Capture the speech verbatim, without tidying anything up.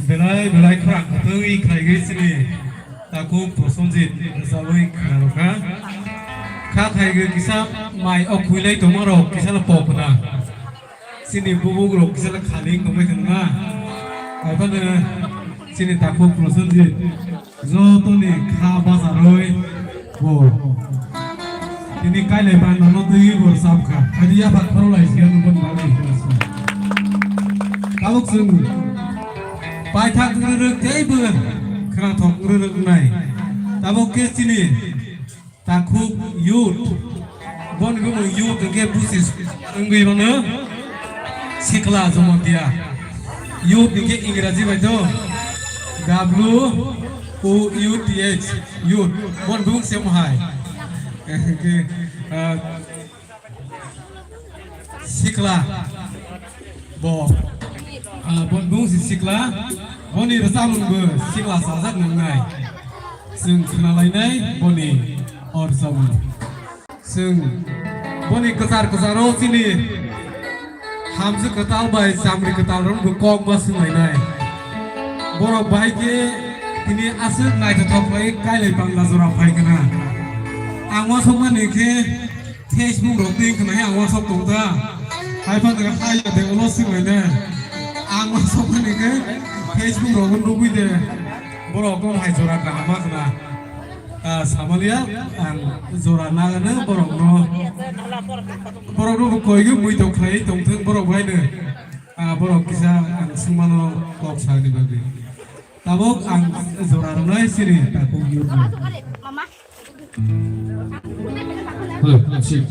Belai belai khorang kwtwi khlaigwi chini takhuk Prosenjit rwchabwi khna rwkha. Kha khaigwi kisa mai o khuilai tongmarok kisa pok khna. Chini bubugrok kisa khali tongbai khna. Haiphano chini takhuk Prosenjit. Jotoni kha bacharwi bo. Tini kailai bangno twi bo rwchapkha. Hadi yapha khorolai siya nungbo nungbo. Tabuk chwng paithak rwrwk teibo khwnathok rwrwk wngnai. Tabuk khe chini takhuk youth. Boni bumung youth hwnkhe busis wngwi mano Sikla Jamatia. Youth hwnkhe Ingraji bai to W O U T H, youth. Boni bumung se mohai. Hwnkhe, ah, Sikla. Bo, ah, boni bumung se Sikla. Boni rwchapmung bo Sikla sajak nangnai. Chwng khwnalainai boni o rwchapmung. Chwng boni kwchar kwcharo chini hamjwk kwtal bai chamri kwtal rok bo kok ma swnglainai. Borok bai khe tini aswk naithothok khlai kailai pangla jora phai khna. Ang uansukmani khe Facebook rok twi khna ang uansuk tong ta. Hai phan hai ya de ulo swnglainai. Ang uansukmani khe Facebook rok nugwi de borok no hai jora kaham ma khna. Ah, samalia, ang jora nagano borokno, borokno bo koigwi muitok khlai tongthwng borok baino. Ah, borok kisa ang swngmano kok sani bagwi. Tabuk ang jora rwnai siri takhuk youth no. Hello, check.